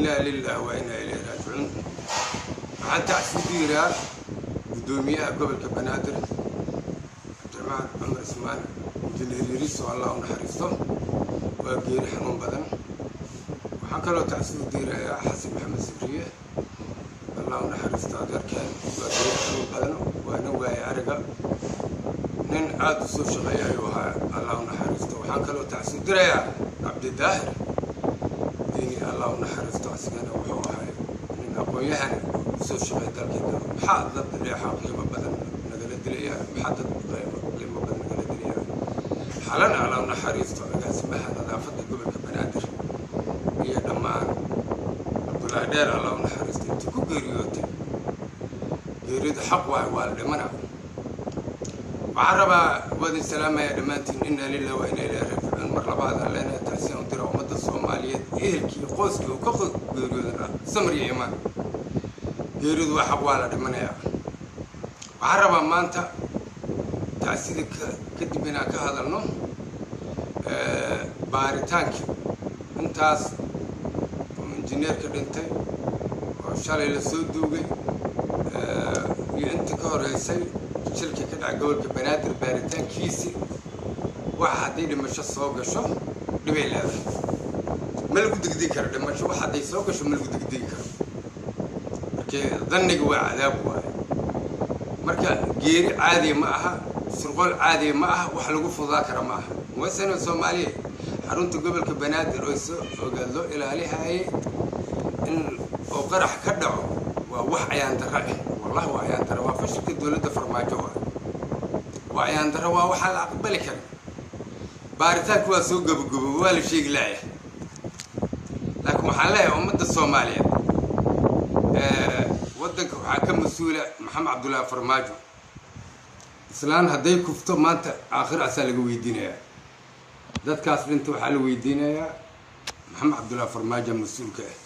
Inaa lilah wa inaa ilayhi raajicuun. Waxaan tacsi diiraa guddoomiyaha gobolka Banaadir, Cabdiraxmaan Cumar Ismaan Injineer Yariso, Allah u naxariisto. Waa geeri xanuun badan. Waxaan kaloo tacsi u diirayaa Xasan Maxamed Sibriye, Allah u naxariisto adeerkeen. Waa geeri xanuun badan, waana waaye ariga nin aada u soo shaqeeya ayuu ahaa, Allah u naxariisto. Waxaan kaloo tacsi u dirayaa Cabdidaahir Diini, Allah u naxariisto. Asigana wuxuu ahay nin aqoon-yahan usoo shaqeey dalkeeda. Maxaa dad dheexa qiimo badan nagala dilayaa? Maxaa dad qiimo badan nagala dilayaa? Xalana Allah u naxariisto agaasimaha nadaafadda gobolka Banaadir iyo dhammaan Cabdullaahi Dheer, Allah u naxariisto intii ku geeriyootay. Geerida xaq waay, waa la dhimana. Waxaan rabaa, waad idin salaamaya dhammaantiin. Inaa lilah wa inaa ilahi raajicuun. Mar labaad aan leenahay tacsiyan u dira ummadda Soomaaliyeed, ehelkii, qoyskii uu ka geeriyoodana samir iyo imaan. Geeridu waa xaq, waa la dhimanayaa. Waxaan rabaa maanta tacsida kadib inaan ka hadalno baaritaankii intaas oo injineerka dhintay oo shalay lasoo duugay iyo inta ka horeysay shilkii ka dhacay gobolka Banaadir baaritaankiisi. Waxa hadday dhimasho soo gasho dhibay leedahay, ma lagu degdegi karo dhimasho. Wax hadday soo gasho ma lagu degdegi karo, markee dhanniga waa cadaab waaye. Marka geeri caadiya ma aha, surqool caadiya ma aha, wax lagu fudaa kara ma aha. Muwasana Soomaaliya, xarunta gobolka Banaadir oo soo ogaad loo ilaalihayay in oo qarax ka dhaco waa wax ayaan darro ah. Wallahi waa ayaan darro, waa fashilka dowladda Farmaajo. Waa ayaan darro, waa waxaan la aqbali karin. Baaritaanku waa soo gabagabo, waa la sheegi laaya. Laakiin waxaan leeyahay ummadda Soomaaliyeed, waddanka waxaa ka mas-uula Maxamed Cabdullaahi Farmaajo. Islaan hadday kufto maanta, aakhir asaa laga weydiinayaa. Dadkaas dhinta waxaa la weydiinayaa Maxamed Cabdullaahi Farmaajo mas-uulka ah.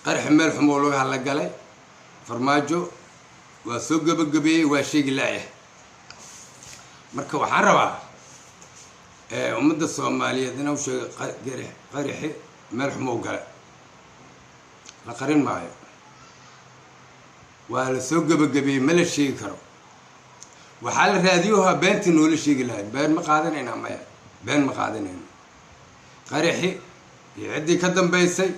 Qaraxi meel xumoo laga hadla galay, Farmaajo waa soo gabagabeeyey, waa sheegi laaya. Marka waxaan rabaa ummadda Soomaaliyeed inuu sheego qaraxi meel xumoo gala, la qarin maayo, waa la soo gabagabeeyey, ma la sheegi karo. Waxaa la raadiyohaa beentii noola sheegi lahay. Been ma qaadanaynaa? Maya, been ma qaadanayno. Qaraxi iyo ciddii ka dambaysay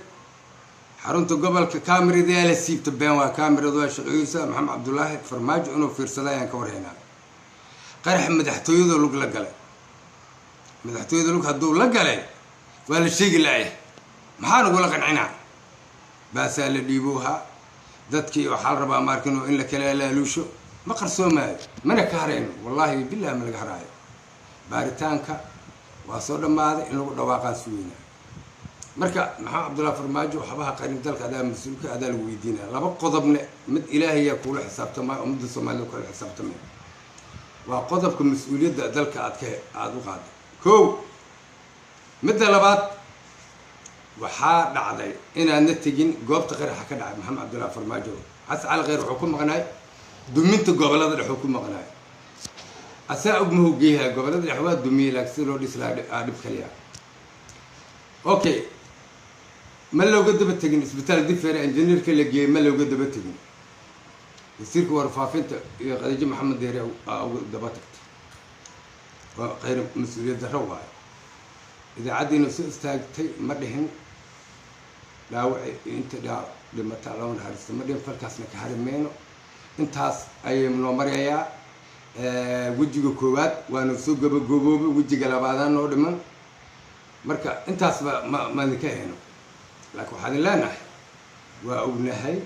xarunta gobolka cameradayaa la siibta, been waa, camerada waa shaqeeyeysa. Maxamed Cabdullaahi Farmaajo inuu fiirsada ayaan ka warhaynaa. Qaraxi madaxtooyada lug la galay, madaxtooyada lug hadduu la galay waa la sheegi laaya. Maxaa nagula qancinaa? Baasaa la dhiibowhaa dadkii. Waxaa la rabaa maarkino in la kala laaluusho. Ma qarsoomaayo, mana ka harayno, wallaahi bilah ma laga haraayo. Baaritaanka waa soo dhammaaday, in lagu dhawaaqaan sugeynaa. Marka Maxamed Cabdullahi Farmaajo, waxbaha qarin dalka, adaa mas-uulka, adaa lagu weydiinaya. Laba qodobne mid ilaahayaa kuula xisaabtamaayo, ummadda Soomaalida kula xisaabtamaya. Waa qodobka mas-uuliyadda dalka aad ka aada u qaaday ko. Midda labaad, waxaa dhacday inaadna tegin goobta qaraxa ka dhacay. Maxamed Cabdullahi Farmaajo, Xasan Cali Kheyr wuxuu ku maqnaay duminta gobolada dhex uu ku maqnaay. Asaa og ma hogeeyaha gobolada dhex waa dumiyey, laakiin sida loo dhisi lahaa dhib kaliya. Okay, ma looga daba tegin isbitaal Difere injineerka la geeyey, ma looga daba tegin. Wasiirka warfaafinta iyo Khadiijo Maxamed Deere aa uga daba tagtay. Waa kheyr mas-uuliyad darro waayo. Idaacaddiina soo istaagtay ma dhihin dhaawaci inta dhimata loo naxariisto, ma dhihin. Falkaasna ka hari mayno. Intaas ayay noo marayaa. Wejiga koowaad waana soo gabagaboobay, wejiga labaadaan noo dhiman. Marka intaasba ma idinka hayno, laakiin waxaan idin leenahay waa ognahay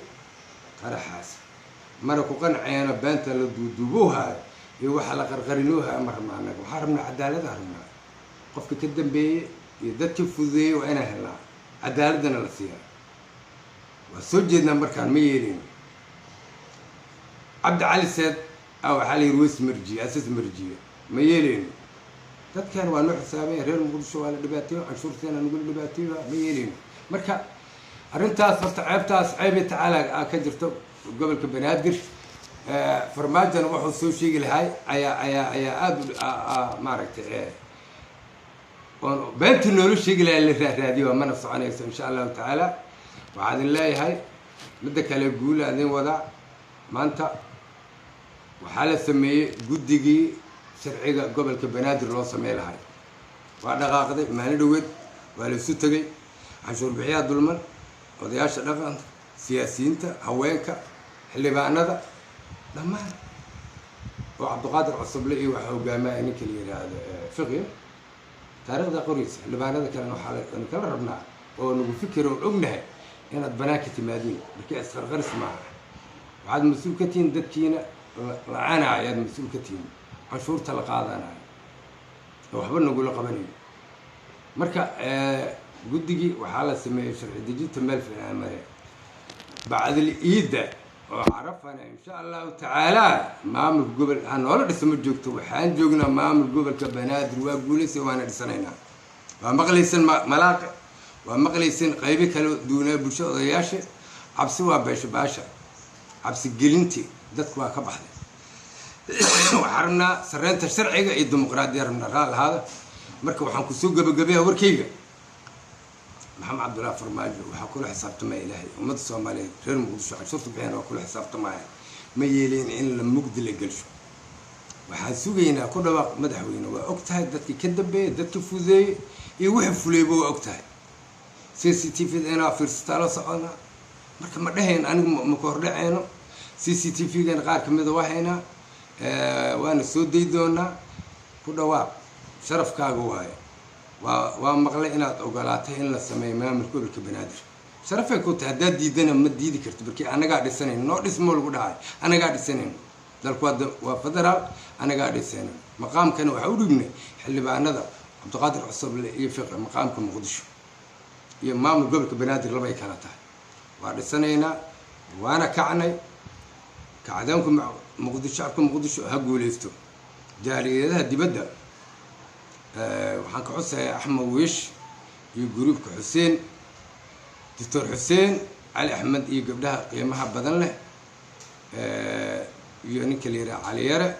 qaraxaas. Mara ku qanceeno beenta la duuduubuuhaayo iyo waxa la qarqarinoohaayo ma rabna. Annaga waxaan rabnaa cadaalada, rabnaa qofka ka dambeeyey iyo dadkii fududeeyey waa inaan helnaa, cadaaladana la siiyaa. Waa soo jeednaa markaan ma yeeleyno. Cabdi Cali Seed a waxaa la yidhi wes marjiye, asas marjiye, ma yeeleyno. Dadkan waa noo xisaabanya, reer Muqdisho waa la dhibaateeyo, canshuurteena nagula dhibaateeyo, ma yeeleyno. Marka arrintaas horta ceebtaas ceebi tacaala a ka jirto gobolka Banaadir. Farmaajona wuxuu soo sheegi lahay ayaa aada maaragtay. Oon beentii noola sheegi lahaa la raaraadiyo, mana soconayso, insha Allahu tacaala. Waxaa idin leeyahay midda kale, guula idin wadaa. Maanta waxaa la sameeyey guddigii sharciga gobolka Banaadir loo samey lahay. Waa dhaqaaqday maalin dhaweed, waa la isu tegay. Canshuur bixiyaa dulman, odayaasha dhaqanka, siyaasiyiinta, haweenka, xildhibaanada dhammaan, oo Cabdiqaadir Cusuble iyo waxaa hogaamaya ninka la yidhaahdo Fiqi. Taariikhda qoraysa. Xildhibaanada kalena waxaa kala rabnaa oo nagu fikir oon ognahay inaad banaanka timaadiin. Markii isqarqaris maaha, waxaad mas-uul ka tihiin dadkiina la-aanaya, ayaad mas-uul ka tihiin canshuurta la qaadanayo oo waxba nagula qabanayo. Marka guddigii waxaa la sameeyey sharci dejinta, meel fiican mare. Bacdil iidda oo Carafana, insha Allahu tacaala, maamulka gobol ha noola dhisa. Ma joogto, waxaan joognaa maamul gobolka Banaadir. Waa guulaysa, waana dhisanaynaa. Waa maqlaysan malaaqe, waa maqlaysan qaybo kala duwanaa bulshada, odayaasha. Cabsi waa beesha baasha, cabsi gelinti dadku waa ka baxday. Waxaan rabnaa sareynta sharciga iyo dimuqraadiya rabnaa. Raal ahaada. Marka waxaan kusoo gabagabeeya warkayga: Maxamed Cabdullahi Farmaajo waxaa kula xisaabtamaya Ilaahay. Ummadda Soomaaliyeed, reer Muqdisho, canshuurta bixiyana waa kula xisaabtamaya. Ma yeelin in la mugdi la gelsho. Waxaan sugaynaa ku dhawaaq, madaxweyne. Waa og tahay dadkii ka dambeeyey, dadkii fudeeyey iyo wixii fuleyba, waa og tahay. CCTV inaa fiirsataa la soconaa. Marka ma dhahayn anigu, ma ka hordhaceyno. CCTV-gana qaar kamida waa haynaa, waana soo day doonaa. Ku dhawaaq, sharafkaaga waaye. Waa maqlay inaad ogolaatay in la sameeyo maamulka gobolka Banaadir. Sharafay ku tahay. Haddaad diidana, ma diidi karto. Markii annagaa dhisanayno, noo dhismo lagu dhahay, annagaa dhisanayno. Dalku waa federaal, annagaa dhisanayno. Maqaamkana waxaa u dhiibnay xildhibaanada Cabdiqaadir Cusuble iyo Fiqi. Maqaamka Muqdisho iyo maamul gobolka Banaadir labay kala tahay. Waa dhisanaynaa, waana kacnay. Kacdoonka Muqdisho, shacabka Muqdisho ha guuleysto. Jaaliyadaha dibadda waxaan ka xusayaa Axmed Wiish iyo guruubka Xuseen, Doctor Xuseen Cali Axmed, iyo gabdhaha qiimaha badan leh, iyo ninka la yidhaha Cali Yare,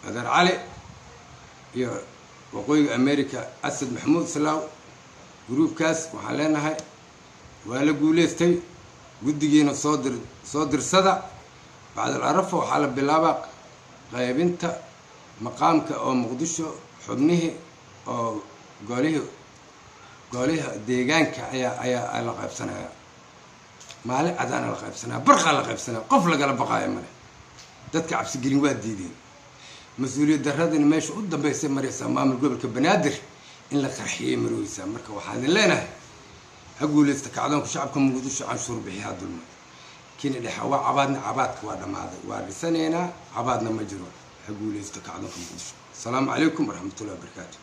Adeer Cali, iyo waqooyiga America Asad Maxamuud Islaaw. Gruubkaas waxaan leenahay waa la guuleystay. Guddigiina soo dir, soo dirsada. Bacdal Arafa waxaa la bilaabaa qaybinta maqaamka oo Muqdisho. Xubnihii oo golihii goliha deegaanka ayaa la qaybsanaya. Maalin cadaana la qaybsanaya, barqaa la qaybsanaya. Qof lagala baqaayo male. Dadka cabsigelin waa diideen. Mas-uuliyad daradina meesha u dambeysay maraysaa. Maamul gobolka Banaadir in la qarxiyey marweysaa. Marka waxaan idin leenahay ha guuleysta kacdoonka shacabka Muqdisho. Canshuur bixiyaa dulma kini dhexa waa cabaadna. Cabaadka waa dhammaaday, waa dhisanaynaa, cabaadna ma jiro. Ha guuleysto kacdoonka Muqdisho. Asalaamu calaykum waraxmatullahi wabarakaatu.